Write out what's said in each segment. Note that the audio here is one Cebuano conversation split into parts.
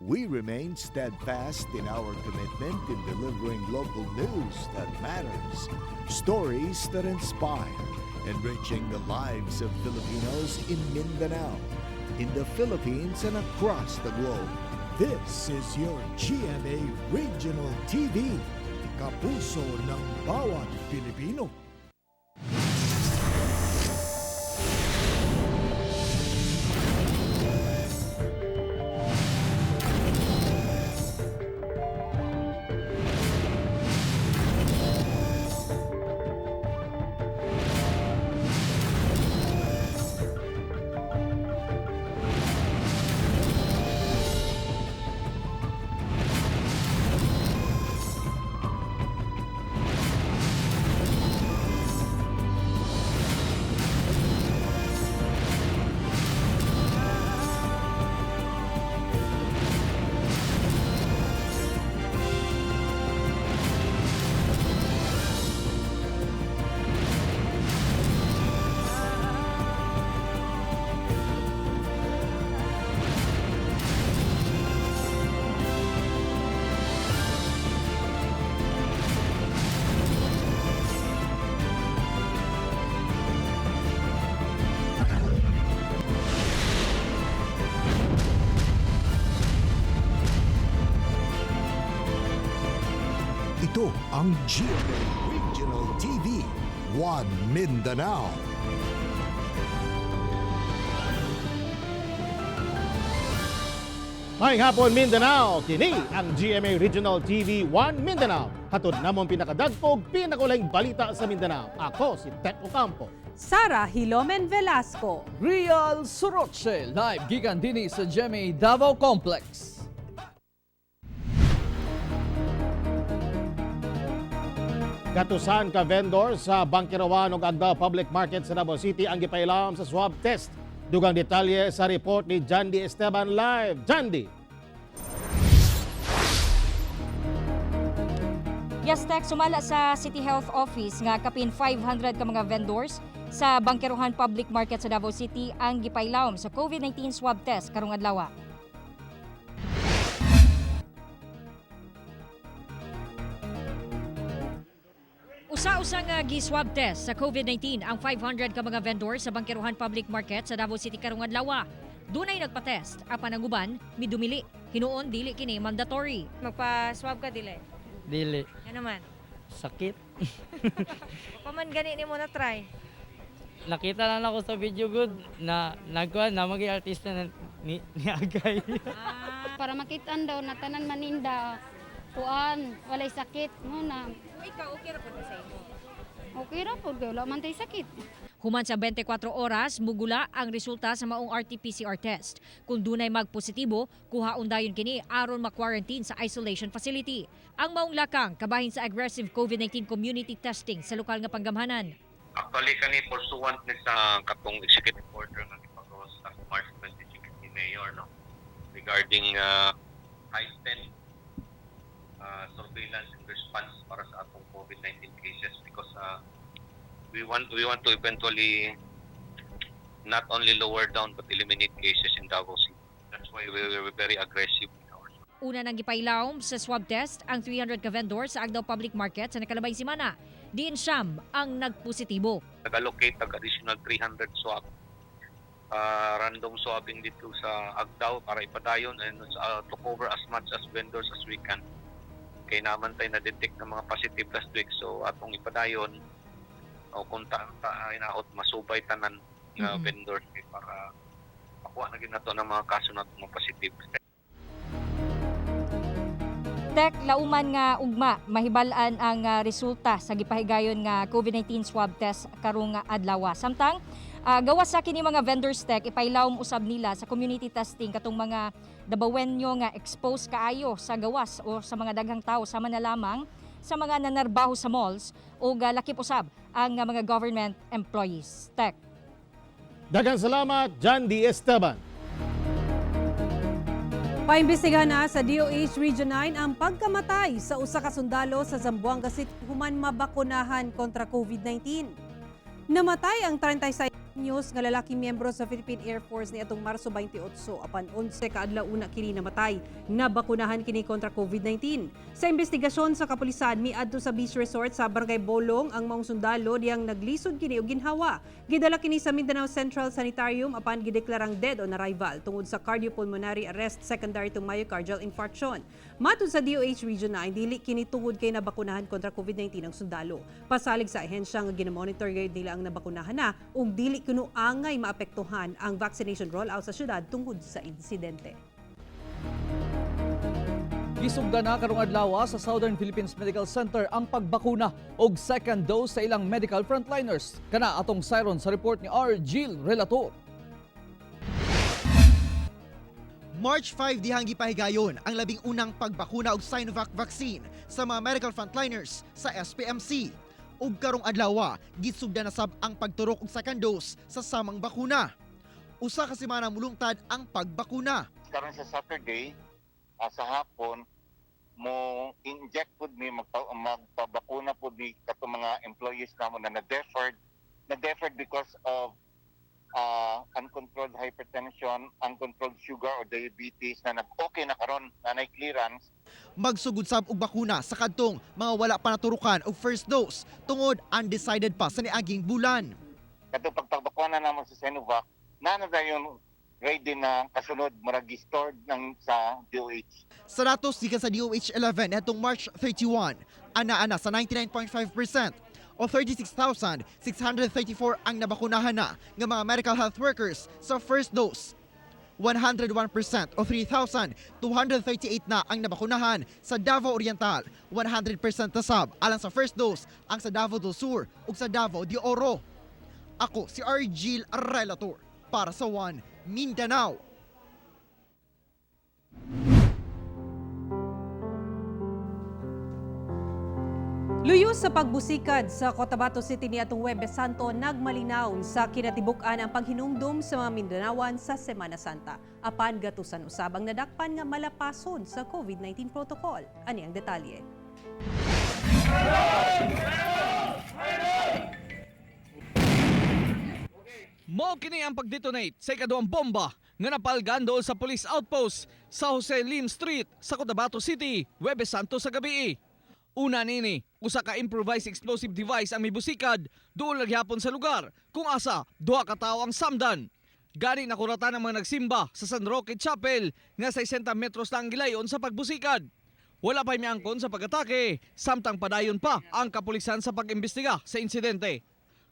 We remain steadfast in our commitment in delivering local news that matters, stories that inspire, enriching the lives of Filipinos in Mindanao, in the Philippines, and across the globe. This is your GMA Regional TV, kapuso ng bawat Pilipino. Ito ang GMA Regional TV, One Mindanao. Maayong hapon, Mindanao, kini ang GMA Regional TV 1 Mindanao. Hatod namong pinakadagko, pinakaulahing balita sa Mindanao. Ako si Tek Ocampo. Sara Hilomen Velasco. Real Soroche, live gikan dinhi sa GMA Davao Complex. Gatusan ka vendor sa Bangkerohan ug Agdao Public Market sa Davao City ang gipailawom sa swab test. Dugang detalye sa report ni Jandy Esteban live. Jandy! Yes, Tek, sumala sa City Health Office nga kapin 500 ka mga vendors sa Bangkerohan Public Market sa Davao City ang gipailawom sa COVID-19 swab test karong adlaw. Usa-usa nga gi-swab test sa COVID-19 ang 500 ka mga vendor sa Bangkerohan Public Market sa Davao City karong adlaw. Dunay nagpa-test apan ang uban midumili. Hinuon dili kini mandatory. Magpa-swab ka dili? Dili. Yan naman. Sakit. Pa man gani nimo na try. Nakita lang ako sa video good na nagkuhan na maging artista na ni Agay. Para makitaan daw na tanan maninda kuan walay sakit mo na. Ikaw okay ra pud sa imo? Okay ra pud kay wala man tay sakit. Human sa 24 oras, mugula ang resulta sa maong RT-PCR test. Kung dunay magpositibo, kuhaon dayon kini aron ma-quarantine sa isolation facility. Ang maong lakang kabahin sa aggressive COVID-19 community testing sa lokal nga panggamhanan. Actually, kani pursuant ni sa katong executive order nga gipagawas last March 26 ni Mayor, no, regarding heightened surveillance and response para sa atong COVID-19 cases because we want to eventually not only lower down but eliminate cases in Davao City. That's why we were very aggressive in our Una nang gipailawom sa swab test ang 300 ka vendor sa Agdao Public Market sa nakalabay semana. Diin 9 ang nagpositibo. Nag-allocate tag additional 300 swab random swabbing dito sa Agdao para ipadayon and to cover as much as vendors as we can. Kay naman tayo na-detect ng mga positive last week, so atong ipadayon o kung ta inaot masubay tanan nga vendors kay para makuha na gid nato ng mga kaso nato mga positive. Tek, lauman nga ugma mahibal-an ang resulta sa gipahigayon nga COVID-19 swab test karong adlaw. Samtang gawas sa kini mga vendors, Tek, ipailawom usab nila sa community testing katong mga Dabawenyo nga exposed kaayo sa gawas o sa mga daghang tao, sama na lamang sa mga nanarbaho sa malls o lakip usab ang mga government employees. Tek. Daghang salamat, Jandy Esteban. Paimbestigahan na sa DOH Region 9 ang pagkamatay sa usa ka sundalo sa Zamboanga City human mabakunahan kontra COVID-19. Namatay ang 36 News nga lalaking miyembro sa Philippine Air Force niadtong Marso 28 apan 11 ka adlaw una kini namatay. Nabakunahan kini kontra COVID-19. Sa investigasyon sa kapulisan, miadto sa beach resort sa Barangay Bolong ang maong sundalo diyang naglisod kini og ginhawa. Gidala kini sa Mindanao Central Sanitarium apan gideklarang dead on arrival tungod sa cardiopulmonary arrest secondary to myocardial infarction. Matud sa DOH Region 9, dili kini tungod kay nabakunahan kontra COVID-19 ang sundalo. Pasalig sa ahensya nga ginamonitor gayud nila ang nabakunahan na ug dili kuno angay maapektuhan ang vaccination rollout sa syudad tungod sa insidente. Gisugda na karong adlaw sa Southern Philippines Medical Center ang pagbakuna og second dose sa ilang medical frontliners. Kana atong sayron sa report ni R. Gil Relator. March 5 dihang gipahigayon ang 11 pagbakuna og Sinovac vaccine sa mga medical frontliners sa SPMC. Ug karong adlaw, gisugda na sab ang pagturok og second dose sa samang bakuna. 1 ka semana mulungtad ang pagbakuna. Karon sa Saturday, sa hapon mo inject pud mi, magpabakuna pud mi kato mga employees namo na na-deferred because of uncontrolled hypertension, uncontrolled sugar or diabetes na nag-okay na karon na nay clearance. Magsugod sab og bakuna sa kadtong mga wala pa naturukan og first dose tungod undecided pa sa niaging bulan. Kato pagpabakuna namo sa Sinovac na na dayon ready na kasunod, murag stored ng sa DOH. Sa datos gikan sa DOH 11 netong March 31, ana-ana sa 99.5% o 36,634 ang nabakunahan na nga mga medical health workers sa first dose. 101% o 3,238 na ang nabakunahan sa Davao Oriental. 100% na sab alang sa first dose ang sa Davao del Sur ug sa Davao de Oro. Ako si Argil Relator para sa One Mindanao. Luyo sa pagbusikad sa Cotabato City niadtong Huwebes Santo, nagmalinaw sa kinatibuk-an ang paghinumdum sa mga Mindanaoan sa Semana Santa. Apan gatusan usab ang nadakpan nga malapason sa COVID-19 protocol. Ani ang detalye. Mao kini ang pagdetonate sa ikaduhang bomba nga napalgan dool sa police outpost sa Jose Lim Street sa Cotabato City, Huwebes Santo sa gabi. Una nini, usa ka improvised explosive device ang mibusikad dool gihapon sa lugar kung asa duha ka tawo ang samdan. Gani nakuratan ang mga nagsimba sa San Roque Chapel nga 60 metros lang gilayon sa pagbusikad. Wala pa'y miangkon sa pag-atake, samtang padayon pa ang kapulisan sa pag-imbestiga sa insidente.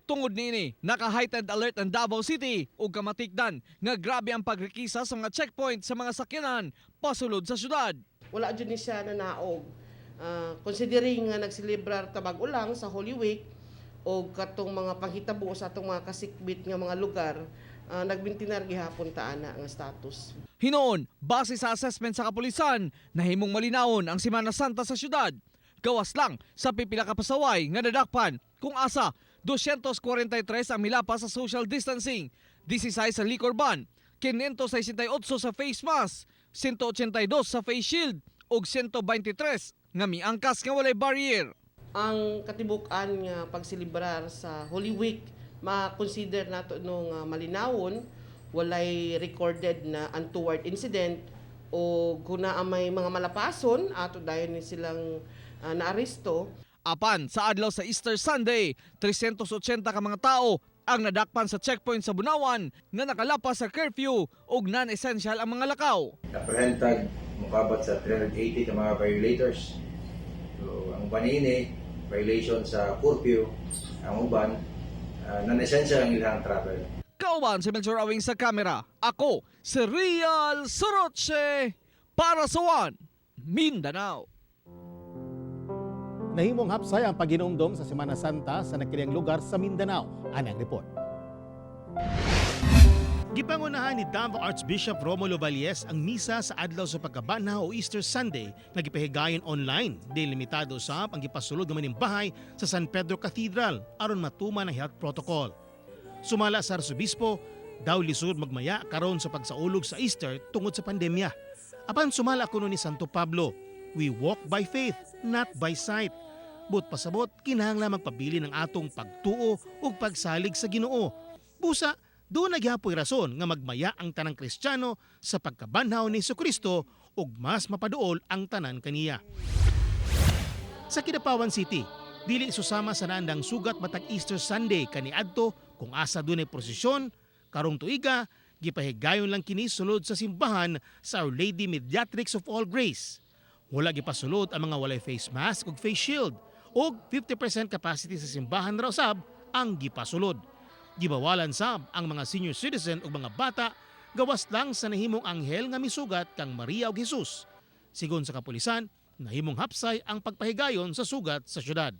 Tungod niini, naka-heightened alert ang Davao City ug kamatikdan nga grabe ang pagrekisa sa mga checkpoint sa mga sakyanan pasulod sa syudad. Wala jud ni siya nanaog. Considering nga nagselebrar ta bag-o lang sa Holy Week o katong mga panghitabo sa atong mga kasikbit nga mga lugar, nagmintinar gihapon ta ana nga status. Hinuon, base sa assessment sa kapulisan, nahimong malinawon ang Semana Santa sa syudad. Gawas lang sa pipila ka pasaway nga nadakpan kung asa 243 ang milapas sa social distancing, 16 sa liquor ban, 568 sa face mask, 182 sa face shield ug 123 nga miangkas nga walay barrier. Ang katibuk-an nga pagselebrar sa Holy Week ma-consider nato no nga malinawon, walay recorded na untoward incident o kung naa may mga malapason ato dayon ni silang naaresto. Apan sa adlaw sa Easter Sunday, 380 ka mga tao ang nadakpan sa checkpoint sa Bunawan nga nakalapas sa curfew ug non-essential ang mga lakaw. Apprehend tag mukabot sa 380 ka mga violators. So, ang uban ini violation sa curfew, ang uban non-essential ang ilang travel. Kauban si Melchor Awing sa kamera. Ako si Real Soroche para sa One Mindanao. Nahimong hapsay ang paghinumdom sa Semana Santa sa nakiliyang lugar sa Mindanao. Ani ang report. Gipangunahan ni Davao Archbishop Romulo Valles ang misa sa adlaw sa pagkabanhaw o Easter Sunday nga gipahigayon online, delimitado sa ang gipasulod nga bahay sa San Pedro Cathedral aron matuman ang health protocol. Sumala sa Arsobispo, daw lisod magmaya karon sa pagsaulog sa Easter tungod sa pandemya. Apan sumala kuno ni Santo Pablo, "We walk by faith, not by sight." Buot pasabot, kinahanglan magpabili ng atong pagtuo ug pagsalig sa Ginoo. Busa, duna gyapoy rason nga magmaya ang tanang Kristiyano sa pagkabanhaw ni Kristo ug mas mapaduol ang tanan kaniya. Sa Kidapawan City, dili susama sa naandang sugat matag Easter Sunday kaniadto kung asa dunay prosesyon karong tuiga, gipahigayon lang kini sulod sa simbahan sa Our Lady Mediatrix of All Grace. Wala gipasulod ang mga walay face mask ug face shield ug 50% capacity sa simbahan ra usab ang gipasulod. Gibawalan sab ang mga senior citizen ug mga bata gawas lang sa nahimong anghel nga misugat kang Maria ug Jesus. Sigon sa kapulisan, nahimong hapsay ang pagpahigayon sa sugat sa syudad.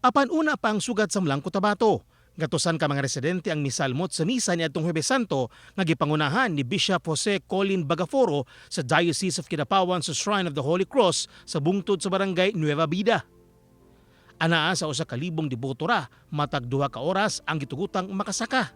Apan una pa ang sugat sa Mlang Cotabato. Gatusan ka mga residente ang misalmot sa misa ni atong Huwebes Santo nga gipangunahan ni Bishop Jose Colin Bagaforo sa Diocese of Kidapawan sa Shrine of the Holy Cross sa bungtod sa barangay Nueva Vida. Anaa sa usa ka libong deboto ra matag 2 ka oras ang gitugutang makasaka.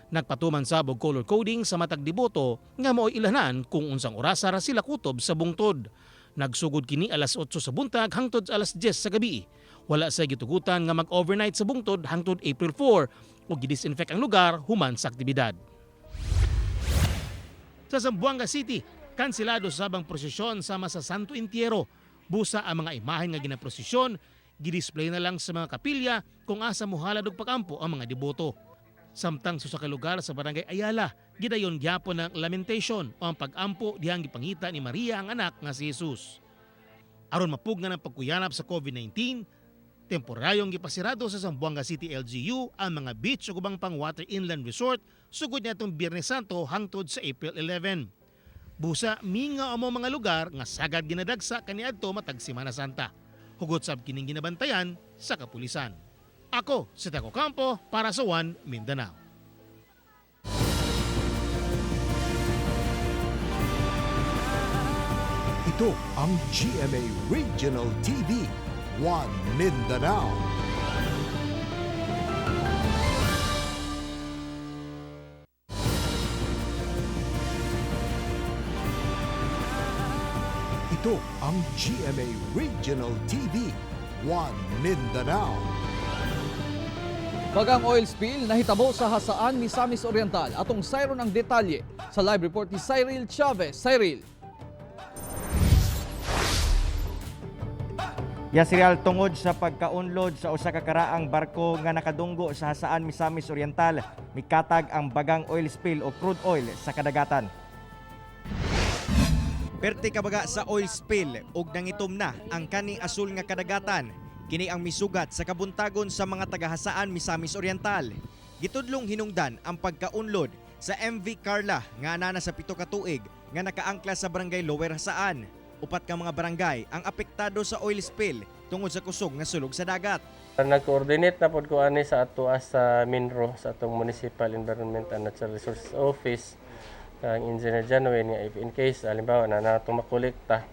Nagpatuman sab og color coding sa matag deboto nga mao'y ilanan kung unsang orasa ra sila kutob sa bungtod. Nagsugod kini alas 8 sa buntag hangtod alas 10 sa gabi. Wala sa gitugutan nga mag-overnight sa bungtod hangtod April 4 ug gidisinfect ang lugar human sa aktibidad. Sa Zamboanga City, kanselado sab ang prosesyon sama sa Santo Entierro. Busa ang mga imahen nga ginaprosesyon, gidisplay na lang sa mga kapilya kung asa mohalad og pagampo ang mga deboto. Samtang sa usa ka lugar sa barangay Ayala, gidayon gyapon ang lamentation o ang pag-ampo dihang gipangita ni Maria ang anak nga si Jesus. Aron mapugnan ang pagkuyanap sa COVID-19, temporaryong gipasirado sa Zamboanga City LGU ang mga beach ug ubang pang water inland resort sugod niadtong Biyernes Santo hangtod sa April 11. Busa mingaw amo mga lugar nga sagad ginadagsa kaniadto matag Semana Santa. Hugot sab kining ginabantayan sa kapulisan. Ako si Taco Campo para sa One Mindanao. Ito ang GMA Regional TV, One Mindanao. Ito ang GMA Regional TV, One Mindanao. Bagang oil spill nahitabo sa Jasaan, Misamis Oriental. Atong sayron ang detalye sa live report ni Cyril Chavez. Cyril. Yasrial, tungod sa pagkaunlod sa usa ka karaang barko nga nakadunggo sa Jasaan, Misamis Oriental, mikatag ang bagang oil spill o crude oil sa kadagatan. Perte kabaga sa oil spill ug nangitom na ang kaning asul nga kadagatan. Kini ang misugat sa kabuntagon sa mga taga-Jasaan, Misamis Oriental. Gitudlong hinungdan ang pagkaunlod sa MV Carla nga anana sa 7 ka tuig nga nakaangkla sa barangay Lower Jasaan. 4 ka mga barangay ang apektado sa oil spill tungod sa kusog nga sulog sa dagat. Nag-coordinate na pod ko ani sa atoa sa MINRO, sa atong Municipal Environment and Natural Resources Office, ang Engineer Janwin, nga if in case halimbawa na natong makolekta,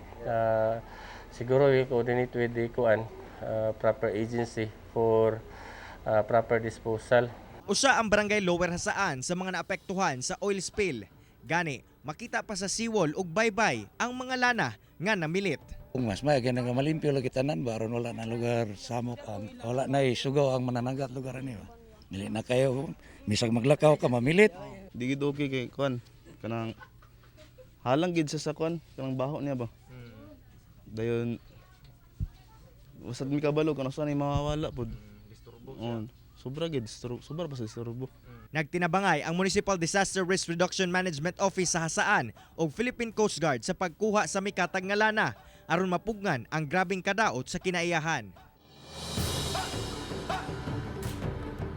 siguro we coordinate with the kuan proper agency for proper disposal. Usa ang barangay Lower Jasaan sa mga naapektuhan sa oil spill. Gani, makita pa sa seawall ug baybay ang mga lana nga namilit. Kung mas may kaya nga malimpyo lagi tanan ba aron wala na lugar samok ang wala na sugaw ang mananagat lugar ani ba. Dili na kayo misag maglakaw ka mamilit. Di gid okay kay kuan kanang halang gid sa kuan kanang baho niya ba. Dayon wasad mi kabalo kung asa ni mawawala pod. Disturbo. Sobra gid disturbo, sobra pa sa disturbo. Nagtinabangay ang Municipal Disaster Risk Reduction Management Office sa Jasaan ug Philippine Coast Guard sa pagkuha sa mikatag nga lana aron mapugnan ang grabeng kadaot sa kinaiyahan.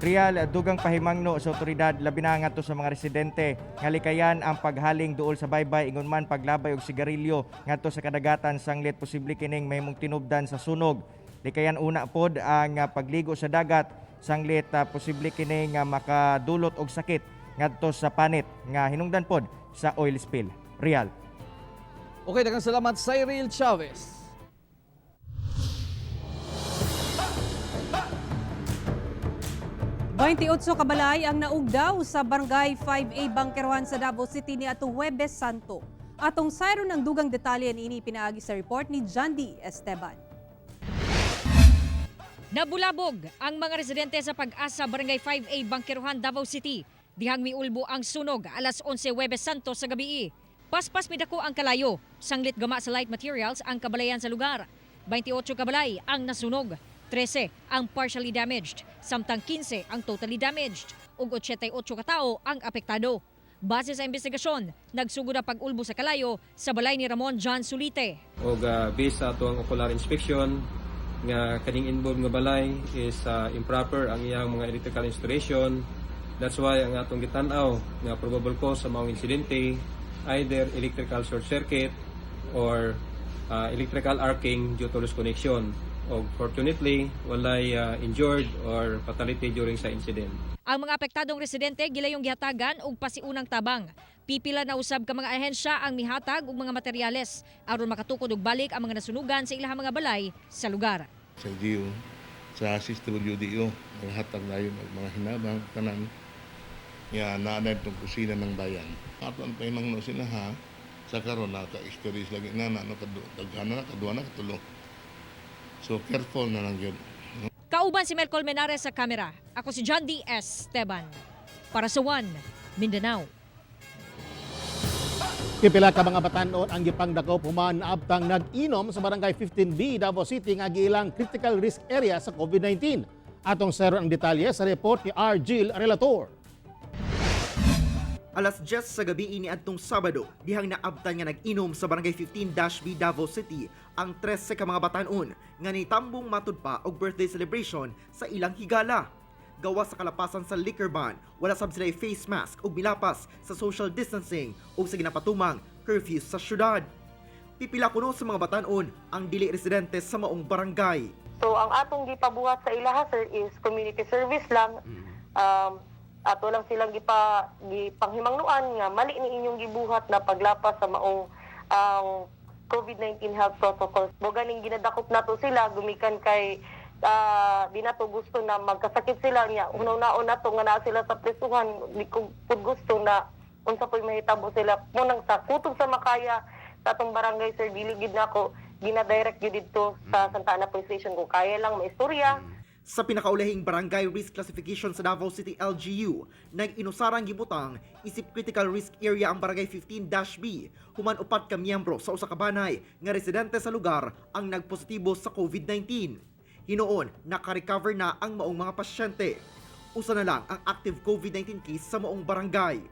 Real, dugang pahimangno sa otoridad labi na ngadto sa mga residente nga likayan ang paghaling duol sa baybay ingon man paglabay og sigarilyo ngadto sa kadagatan sanglit posible kining mahimong tinubdan sa sunog. Likayan una pod ang pagligo sa dagat sanglit posible kining makadulot og sakit ngadto sa panit nga hinungdan pod sa oil spill. Real. Okay, daghang salamat Cyril Chavez. 28 kabalay ang naugdaw sa Barangay 5A Bangkerohan sa Davao City ni atong Huwebes Santo. Atong sayro ng dugang detalye niini pinaagi sa report ni Jandy Esteban. Nabulabog ang mga residente sa Pag-asa, Barangay 5A, Bangkerohan, Davao City. Dihang miulbo ang sunog alas 11 Huwebes Santo sa gabi. Paspas midako ang kalayo. Sanglit gama sa light materials ang kabalayan sa lugar. 28 kabalay ang nasunog. 13 ang partially damaged, samtang 15 ang totally damaged ug 88 katao ang apektado. Base sa investigasyon, nagsugod ang pag-ulbo sa kalayo sa balay ni Ramon John Sulite. Og based sa atuang ocular inspection nga kaning involved nga balay is improper ang iyang mga electrical installation. That's why ang atong gitan-aw nga probable cause sa maong insidente, either electrical short circuit or electrical arcing due to loose connection. Og fortunately, walay injured or fatality during sa incident. Ang mga apektadong residente gilayong gihatagan og pasiunang tabang. Pipila na usab ka mga ahensya ang mihatag og mga materyales aron makatukod og balik ang mga nasunugan sa ilahang mga balay sa lugar. Sa LGU, sa CSWDO, naghatag na yun og mga hinabang tanan nga naa na itong kusina ng bayan. Ato ang pahimangno sila ha, sa karon naka-experience lagi na na no kadughanan na, kaduha na, katulo. So careful na lang yun. Kauban si Mel Colmenares sa kamera. Ako si John D. S. Esteban. Para sa One, Mindanao. Pipila ka mga batan-on ang gipangdakop human naabtang nag-inom sa Barangay 15B, Davao City nga giilang critical risk area sa COVID-19. Atong sayran ang detalye sa report ni R. Gil Relator. Alas 10 sa gabi ini adtong Sabado, dihang naabtan nga nag-inom sa Barangay 15-B, Davao City ang 13 ka mga batan-on nga nitambong matud pa og birthday celebration sa ilang higala. Gawas sa kalapasan sa liquor ban, wala sab sila face mask ug milapas sa social distancing ug sa ginapatumang curfew sa syudad. Pipila kuno sa mga batan-on ang dili residente sa maong barangay. So ang atong gipabuhat sa ilaha, sir, is community service lang. Ato lang silang gipanghimangnuan nga mali ni inyong gibuhat na paglapas sa maong ang COVID-19 health protocols. Mao ganing ginadakop nato sila gumikan kay di nato gusto na magkasakit sila niya. Hunaw-naon nato nga naa sila sa presuhan, di ko pud gusto na unsa po'y mahitabo sila. Mao nang sa kutob sa makaya sa atong barangay, sir, dili gid nako gina-direct gyud didto sa Santa Ana Police Station kung kaya lang maistorya. Sa pinakaulahing barangay risk classification sa Davao City LGU, nag-inusarang gibutang isip critical risk area ang Barangay 15-B human upat ka miyembro sa usa ka banay nga residente sa lugar ang nagpositibo sa COVID-19. Hinuon, naka-recover na ang maong mga pasyente. Usa na lang ang active COVID-19 case sa maong barangay.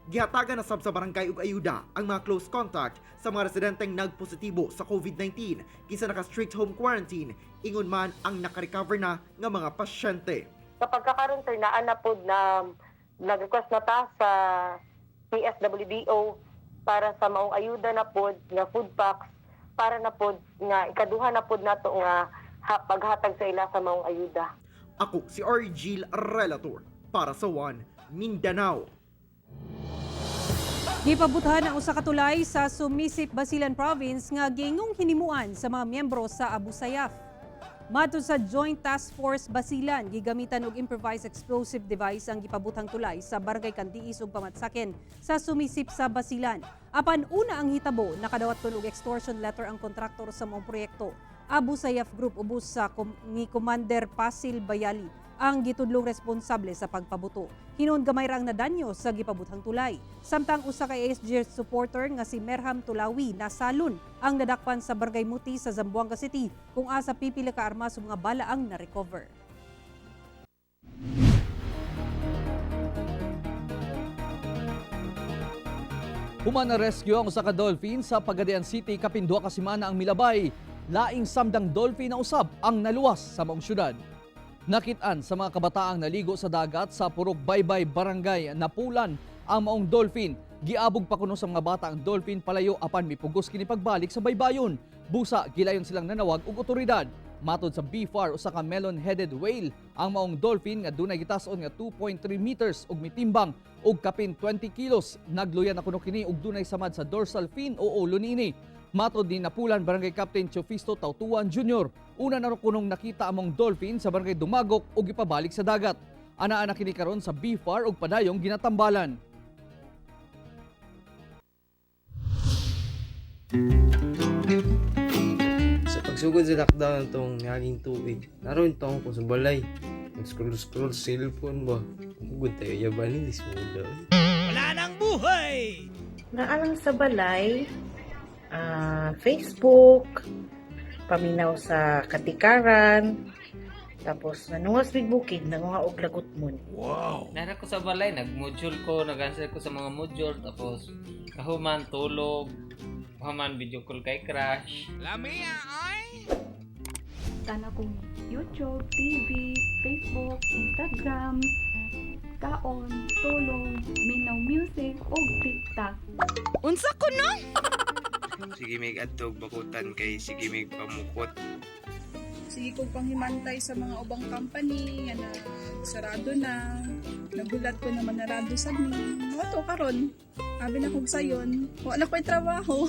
Gihatagan na sab sa barangay og ayuda ang mga close contact sa mga residenteng nagpositibo sa COVID-19 kinsa naka-strict home quarantine, ingon man ang naka-recover na nga mga pasyente. Sa pagkakaroon, sir, naa na pod na nag-request na ta sa PSWDO para sa maong ayuda na pod nga food packs para na pod nga ikaduha na pod nato nga paghatag sa ila sa maong ayuda. Ako si R. Gil Relator para sa One Mindanao. Gipabuthan ang usa ka tulay sa Sumisip, Basilan Province nga giingong hinimuan sa mga miyembro sa Abu Sayyaf. Matod sa Joint Task Force Basilan, gigamitan og improvised explosive device ang gipabuthang tulay sa Barangay Kandiis ug Pamatsaken sa Sumisip sa Basilan. Apan una ang hitabo, nakadawat kuno og extortion letter ang kontraktor sa maong proyekto. Abu Sayyaf Group ubos sa ni Commander Pasil Bayali ang gitudlong responsable sa pagpabuto. Hinuon gamay ra ang nadanyo sa gipabuthang tulay. Samtang usa ka ASG supporter nga si Merham Tulawi nasalon ang nadakpan sa Barangay Muti sa Zamboanga City kung asa pipila ka armas ug mga bala ang na-recover. Human na rescue ang usa ka dolphin sa Pagadian City, kapin 2 ka semana ang milabay. Laing samdang dolphin na usab ang naluwas sa maong syudad. Nakit-an sa mga kabataang naligo sa dagat sa Purok Baybay, Barangay Napulan ang maong dolphin. Giabog pa kuno sa mga bata ang dolphin palayo apan mipugos kini pagbalik sa baybayon. Busa gilayon silang nanawag og otoridad. Matod sa BFAR, usa ka melon-headed whale ang maong dolphin nga dunay gitas-on nga 2.3 meters ug mitimbang og kapin 20 kilos. Nagluya na kuno kini og dunay samad sa dorsal fin o ulo niini. Matod ni Napulan Barangay Captain Chofisto Tautuan Jr., una na kunong nakita among dolphin sa Barangay Dumagok ug gipabalik sa dagat. Anaa na kini karon sa BFAR ug padayong ginatambalan. Nagsugod sa lockdown atong niaging tuig. Naroon taon ko sa balay. Nag-scroll-scroll cellphone ba. Ugod tayo yaban ni Lismuda. Wala nang buhay! Naalang sa balay, Facebook, paminaw sa katikaran, tapos nanungas mig bukid, nanguha og lagutmon. Wow! Nara ko sa balay, nag-module ko, nag-answer ko sa mga module, tapos kahuman, tulog, kahuman, video call kay crush. Lamia ay! Tana kong YouTube, TV, Facebook, Instagram, kaon, tulog, minaw music, ug TikTok. Unsa ko no? Sige mig adtog bakutan kay sige mig pamukot. Sige kong panghimantay sa mga ubang company nga na sarado na. Nagulat ko na manarado sa mi. Mo to karon. Abi na kog sayon. Wala ko'y trabaho.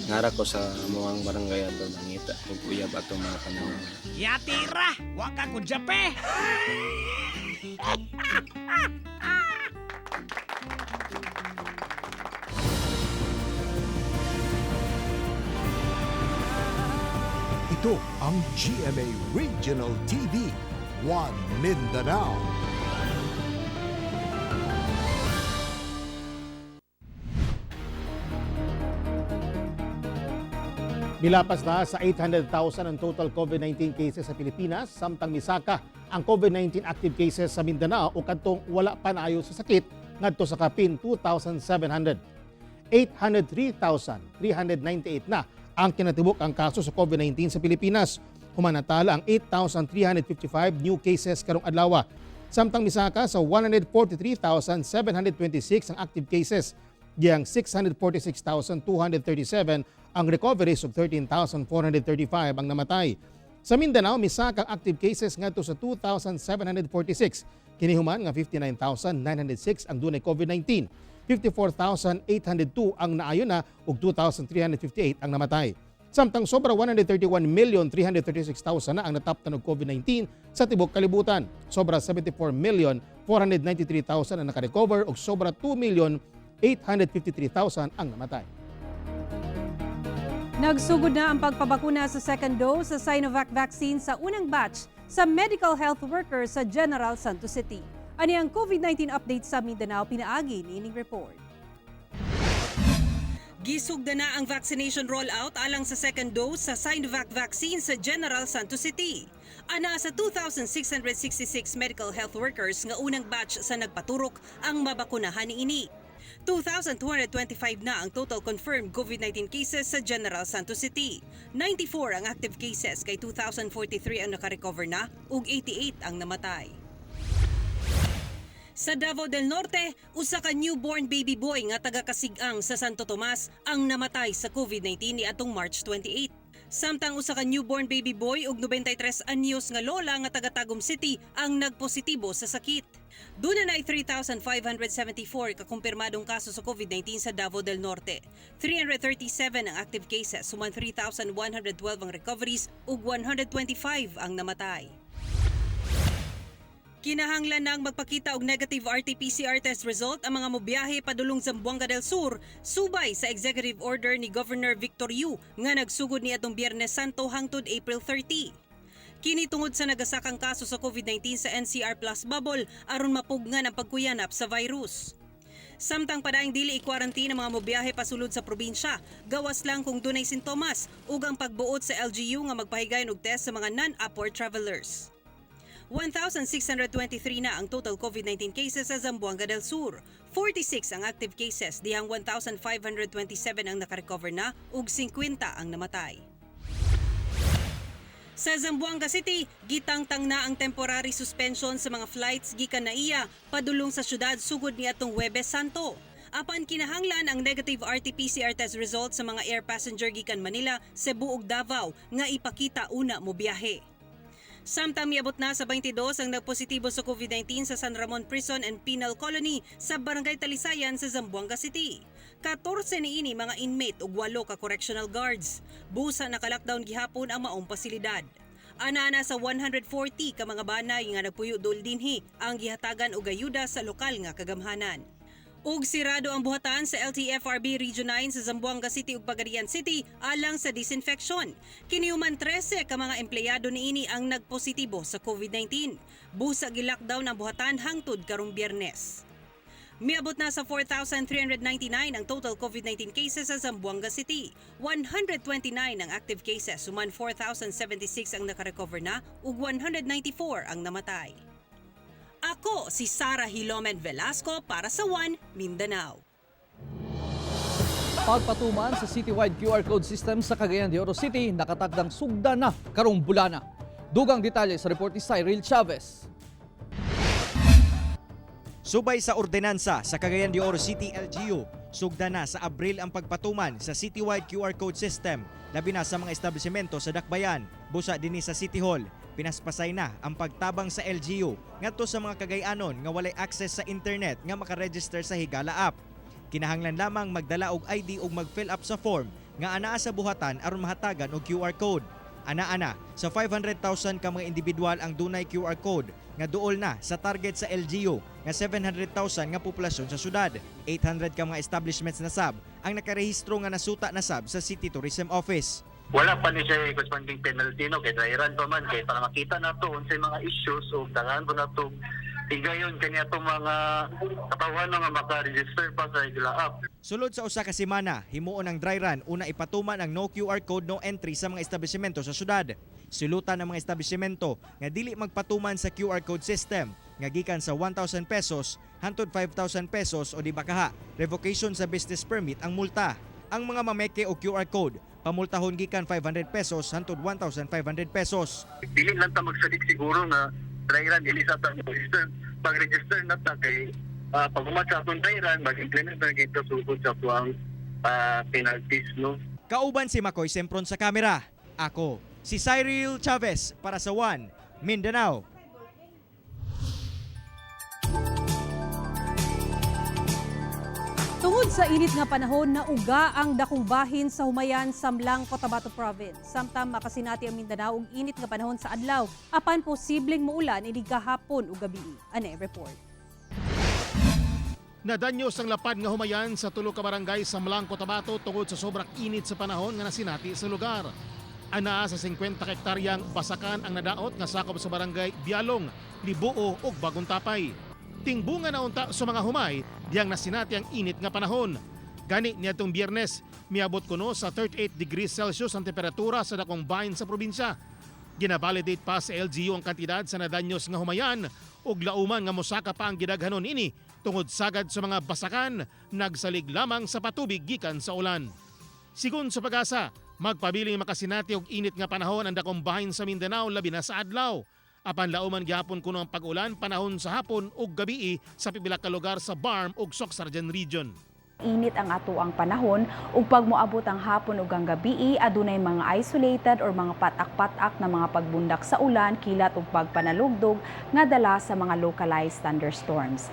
Ngara ko sa muang barangay ato nangita kog uyab ato mga panahon. Yatira! Waka ko jape! Ito ang GMA Regional TV, One Mindanao. Milapas na sa 800,000 ang total COVID-19 cases sa Pilipinas, samtang misaka ang COVID-19 active cases sa Mindanao o kadtong wala pa naayo sa sakit ngadto sa kapin 2,700. 803,398 na ang kinatibuk ang kaso sa COVID-19 sa Pilipinas. Humanatala ang 8,355 new cases karong adlaw. Samtang misaka sa 143,726 ang active cases, diyang 646,237 ang recoveries ug 13,435 ang namatay. Sa Mindanao, misaka ang active cases ngadto sa 2,746. Kini human nga 59,906 ang dunay COVID-19. 54,802 ang naayo na ug 2,358 ang namatay. Samtang sobra 131,336,000 na ang nataptan og COVID-19 sa tibok kalibutan. Sobra 74,493,000 ang nakarecover ug sobra 2,853,000 ang namatay. Nagsugod na ang pagpabakuna sa second dose sa Sinovac vaccine sa unang batch sa medical health workers sa General Santos City. Ani ang COVID-19 update sa Mindanao, pinaagi niining report. Gisugda na ang vaccination rollout alang sa second dose sa Sinovac vaccine sa General Santos City. Ana sa 2,666 medical health workers nga unang batch sa nagpaturok ang mabakunahan niini. 2,225 na ang total confirmed COVID-19 cases sa General Santos City. 94 ang active cases kay 2,043 ang nakarecover na ug 88 ang namatay. Sa Davao del Norte, usa ka newborn baby boy nga taga Kasigang sa Santo Tomas ang namatay sa COVID-19 niadtong March 28. Samtang usa ka newborn baby boy ug 93 anyos nga lola nga taga Tagum City ang nagpositibo sa sakit. Duna na 3,574 ka kumpirmadong kaso sa COVID-19 sa Davao del Norte. 337 ang active cases, human 3,112 ang recoveries ug 125 ang namatay. Kinahanglan nang magpakita og negative RT-PCR test result ang mga mobiyahe padulong Zamboanga del Sur subay sa executive order ni Governor Victor Yu nga nagsugod niadtong Biyernes Santo hangtod April 30. Kini tungod sa nagasakang kaso sa COVID-19 sa NCR Plus bubble aron mapugnan ang pagkuyanap sa virus. Samtang padayon dili i-quarantine ang mga mobiyahe pasulod sa probinsya, gawas lang kung dunay sintomas ug ang pagbuot sa LGU nga magpahigayon og test sa mga non-upward travelers. 1,623 na ang total COVID-19 cases sa Zamboanga del Sur. 46 ang active cases, dihang 1,527 ang nakarecover na ug 50 ang namatay. Sa Zamboanga City, gitangtang na ang temporary suspension sa mga flights gikan NAIA padulong sa syudad sugod niadtong Huwebes Santo. Apan kinahanglan ang negative RT-PCR test result sa mga air passenger gikan Manila, Cebu ug Davao nga ipakita una mo biyahe. Samtang miabot na sa 22 ang nagpositibo sa COVID-19 sa San Ramon Prison and Penal Colony sa Barangay Talisayan sa Zamboanga City. 14 niini mga inmate ug 8 ka correctional guards. Busa naka-lockdown gihapon ang maong pasilidad. Ana-ana sa 140 ka mga banay nga nagpuyo dul dinhi ang gihatagan og ayuda sa lokal nga kagamhanan. Ug sirado ang buhatan sa LTFRB Region 9 sa Zamboanga City ug Pagadian City alang sa disinfection. Kiniuman 13 ka mga empleyado niini ang nagpositibo sa COVID-19. Busa gi-lockdown ang buhatan hangtod karong Biyernes. Miabot na sa 4,399 ang total COVID-19 cases sa Zamboanga City. 129 ang active cases, human 4,076 ang nakarecover na ug 194 ang namatay. Ako si Sara Hilomen Velasco para sa One Mindanao. Pagpatuman sa citywide QR code system sa Cagayan de Oro City, nakatakdang sugda na karong bulana. Dugang detalye sa report ni Cyril Chavez. Subay sa ordinansa sa Cagayan de Oro City LGU, sugda na sa Abril ang pagpatuman sa citywide QR code system, labi na sa mga establishmento sa Dakbayan, busa dinhi sa City Hall. Pinaspasay na ang pagtabang sa LGU ngadto sa mga Cagayanon nga walay access sa internet nga makaregister sa Higala app. Kinahanglan lamang magdala og ID ug mag-fill up sa form nga anaa sa buhatan aron mahatagan og QR code. Ana-ana sa 500,000 ka mga individual ang dunay QR code nga duol na sa target sa LGU nga 700,000 nga populasyon sa syudad. 800 ka mga establishments na sab ang nakarehistro nga nasuta na sab sa City Tourism Office. Wala pa ni siya corresponding penalty, no, kay dry run pa man, kay para makita nato unsay mga issues o dangan po nato higayon kani atong mga katawhan nga maka-register pa sa Higala app. Sulod sa usa ka semana, himuon ang dry run una ipatuman ang no QR code, no entry sa mga establishmento sa syudad. Silutan ang mga establishmento nga dili magpatuman sa QR code system nga gikan sa 1,000 pesos hantod 5,000 pesos o di ba kaha revocation sa business permit ang multa. Ang mga mameke og QR code pamultahon gikan 500 pesos hantod 1,500 pesos. Dili lang ta magsalig siguro nga dry run, dili sa ta register. Pag register na ta kay pag human sa atong dry run, mag-implement na kita sugod sa tuang penalties, no. Kauban si Makoy Sempron sa kamera. Ako, si Cyril Chavez para sa One Mindanao. Tungod sa init nga panahon, nauga ang dakong bahin sa Humayan, Samlang, Cotabato Province. Samtang makasinati ang Mindanao og init nga panahon sa adlaw, apan posibleng muulan inig gahapon ug gabi. Ane report. Nadanyos ang lapad nga humayan sa tulo ka barangay sa Mlang, Cotabato tungod sa sobrang init sa panahon nga nasinati sa lugar. Anaa sa 50 hektaryang basakan ang nadaot nga sakop sa barangay Bialong, Liboo ug Bagong Tapay. Tingbunga na unta sa mga humay diyang nasinati ang init nga panahon. Gani niadtong Biyernes, miabot kuno sa 38 degrees Celsius ang temperatura sa dakong bahin sa probinsya. Gina-validate pa sa LGU ang kantidad sa nadanyos nga humayan ug lauman nga mosaka pa ang gidaghanon ini tungod sagad sa mga basakan nagsalig lamang sa patubig gikan sa ulan. Sigon sa Pag-asa, magpabiling makasinati og init nga panahon ang dakong bahin sa Mindanao labi na sa adlaw. Apan lauman gihapon kuno ang pag-ulan panahon sa hapon ug gabii sa pipila ka lugar sa BARMM ug Soccsksargen Region. Init ang atoang panahon ug pag moabot ang hapon ug ang gabii, adunay mga isolated or mga patak-patak na mga pagbundak sa ulan, kilat ug pagpanalugdog nga dala sa mga localized thunderstorms.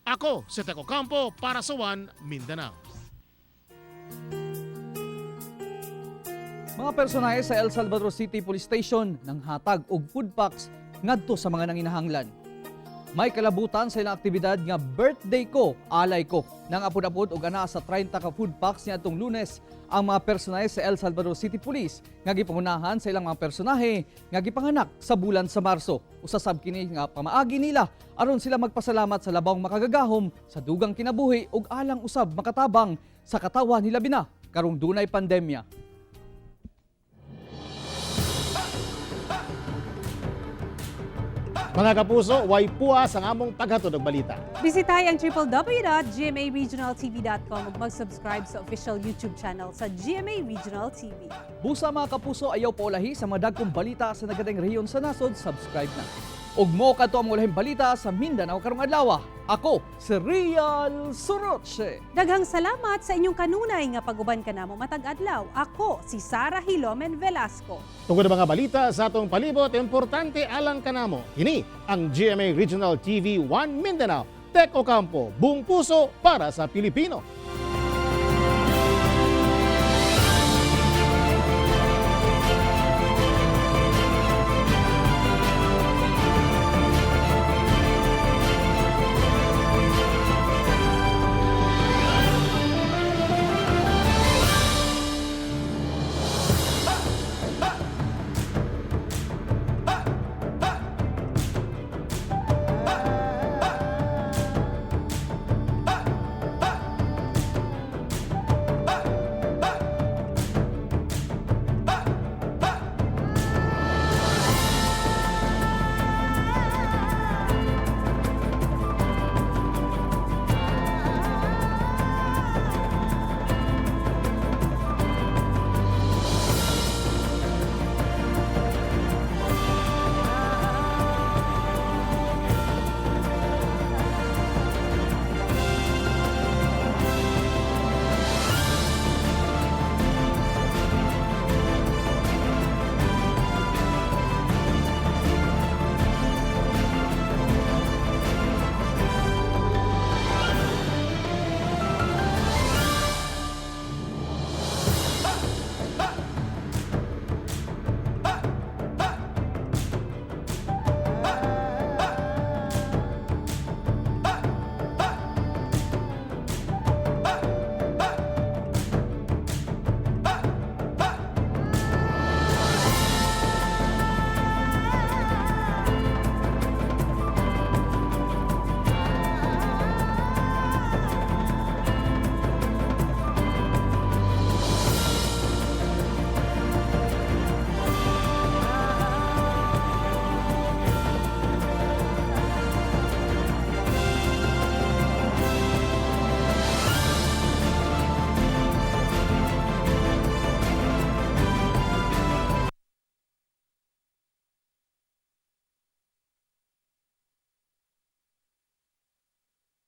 Ako si Teco Campo para sa One Mindanao. Mga personahe sa El Salvador City Police Station nang hatag og food packs ngadto sa mga nanginahanglan. May kalabutan sa ilang aktibidad nga birthday ko, alay ko. Nang apod-apod og ana sa 30 ka food packs niadtong Lunes ang mga personahe sa El Salvador City Police nga gipangunahan sa ilang mga personahe nga gipanganak sa bulan sa Marso. Usa sab kini nga pamaagi nila aron sila magpasalamat sa labawng makagagahom sa dugang kinabuhi ug alang usab makatabang sa katawan hilabi na karong dunay pandemya. Mga kapuso, way puas ang among paghatod og balita. Bisitahi ang www.gmaregionaltv.com ug mag-subscribe sa official YouTube channel sa GMA Regional TV. Busa mga kapuso, ayaw paulahi sa mga dagkong balita sa nagadeng rehiyon sa nasod, subscribe na. Ug mo kadto ang ulahing balita sa Mindanao karong adlaw. Ako si Rial Soroche. Daghang salamat sa inyong kanunay nga pag-uban kanamo matag adlaw. Ako si Sara Hilomen Velasco. Tungod ang mga balita sa atong palibot, importante alang kanamo. Kini ang GMA Regional TV 1 Mindanao. Tek Ocampo, buong puso para sa Pilipino.